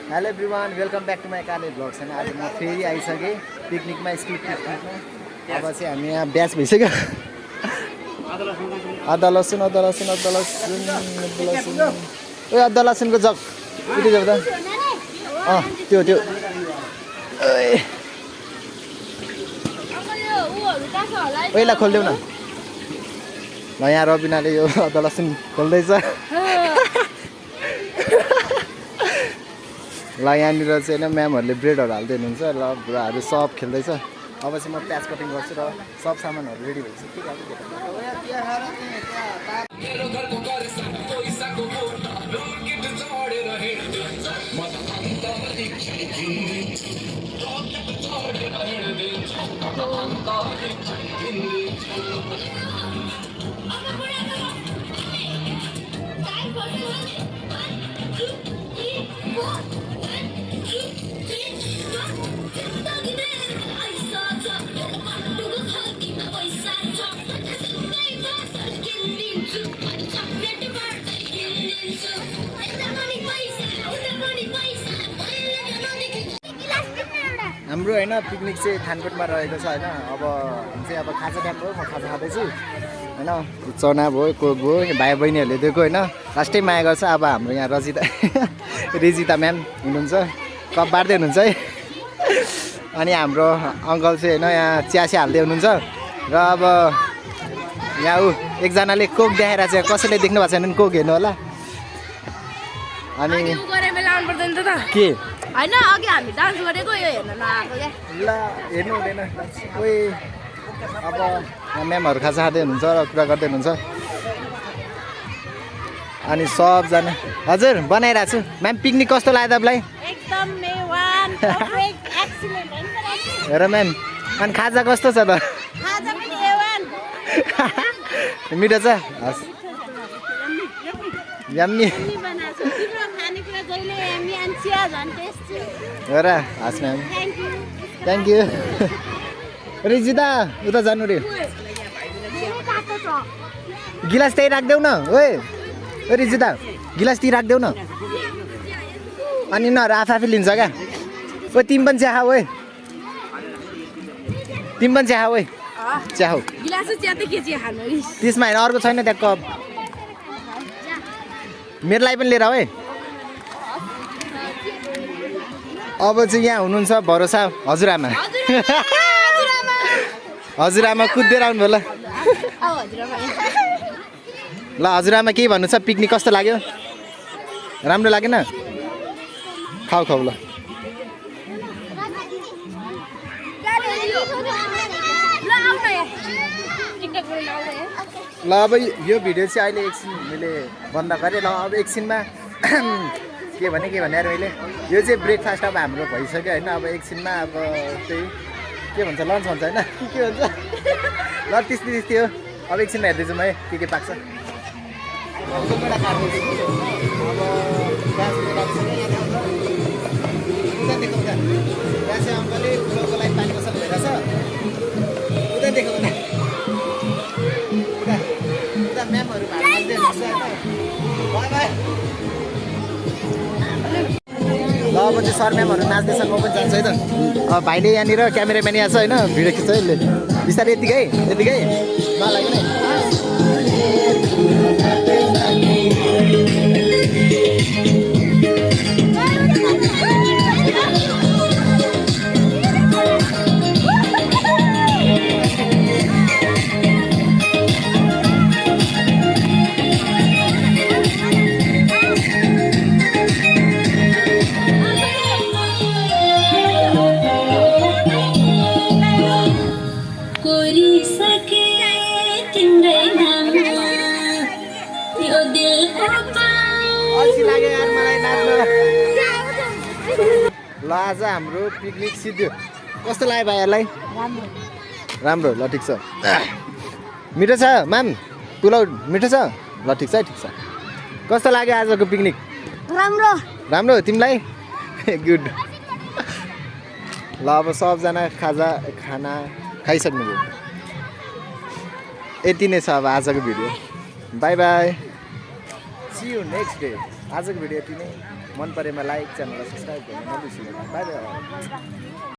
hello everyone welcome back to my Kale vlogs हैन आज म फेरि आइसकेँ पिकनिकमा स्ट्रिट पिकनिकमा अब चाहिँ हामी यहाँ ब्याच भइसक्यो अदला लसुन ओ अदला लसुनको जग उति जाऊ त त्यो पहिला खोल्देऊ न ल यहाँ रबिनाले यो अदला लसुन खोल्दैछ ल यहाँनिर चाहिँ होइन म्यामहरूले ब्रेडहरू हाल्दै हुनुहुन्छ ल बुढाहरू सब खेल्दैछ अब चाहिँ म प्याज कटिङ गर्छु र सब सामानहरू रेडी भइसक्यो हाम्रो होइन पिकनिक चाहिँ थानकोटमा रहेको छ होइन अब चाहिँ अब खाजा टाइम भयो म खाजा खाँदैछु होइन चना भयो कोक भयो भाइ बहिनीहरूले दिएको होइन लास्टै माया गर्छ अब हाम्रो यहाँ रिजिता म्याम हुनुहुन्छ कप बार्दै हुनुहुन्छ है अनि हाम्रो अङ्कल चाहिँ होइन यहाँ चियासी हाल्दै हुनुहुन्छ र अब यहाँ एकजनाले कोक देखाएर चाहिँ कसैले देख्नु भएको छैन भने कोक हेर्नु होला अनि के हैन अघि हामी डान्स गरेको यो हेर्न नआएको के ल हेर्नु हुँदैन ओइ अब यहाँ म्यामहरू खाजा खाँदै हुनुहुन्छ र कुरा गर्दै हुनुहुन्छ अनि सबजना हजुर बनाइरहेको छु म्याम पिकनिक कस्तो लाग्यो तपाईँलाई एकदम मेवान परफेक्ट एक्सिलेन्ट हैन हेर म्याम अनि खाजा कस्तो छ त खाजा पनि एवान मिठो छ हस् यम्मी नि बनाएको तिम्रो खानेकुरा जहिले यम्मी अनि चिया झन् टेस्टी हेर हस् म्याम थ्याङ्क यू रिजिता उता जानु रे गिलास त्यही राखिदेऊ न ओए रिजिता गिलास त्यही राखिदेऊ न अनि यिनीहरू आफै लिन्छ क्या ओ तिमी पनि चिया खाऊ ओए तिमी पनि चिया खाऊ ओए चिया खाऊ गिलास चिया त के चिया खानु त्यसमा होइन अर्को छैन त्यहाँ कप मेरो लागि पनि लिएर है अब चाहिँ यहाँ हुनुहुन्छ भरोसा हजुरआमा हजुरआमा कुदेर आउनुभयो ल हजुरआमा केही भन्नु छ पिकनिक कस्तो लाग्यो राम्रो लागेन खाऊ ल ल अब यो भिडियो चाहिँ अहिले एकछिन मैले बन्द गरेँ ल अब एकछिनमा के भने यार मैले यो चाहिँ ब्रेकफास्ट अब हाम्रो भइसक्यो होइन अब एकछिनमा अब त्यही के भन्छ लन्च भन्छ होइन के भन्छ ल त्यस्तै हो अब एकछिनमा हेर्दैछु म के पाक्छ अङ्कलले फुलको लागि पानी पसल भइरहेछ उता देखाउँदा म्यामहरू भाइले ल अब चाहिँ सर म्यामहरू नाच्दैछ म पनि जान्छु है त भाइले यहाँनिर क्यामेराम्यान यहाँ छ होइन भिडियो खिच्छ यसले बिस्तारै यतिकै मलाई नै ल आज हाम्रो पिकनिक सिद्धियो कस्तो लाग्यो भाइहरूलाई राम्रो ल ठिक छ मिठो छ म्याम पुलाउ मिठो छ ल ठिक छ कस्तो लाग्यो आजको पिकनिक राम्रो तिमीलाई गुड ल अब सबजना खाना खाइसक्नुभयो यति नै छ अब आजको video bye bye see you next day आजको भिडियो यति नै मन परेमा लाइक च्यानललाई सब्सक्राइब गर्नु नबिर्सिनु बाई बाई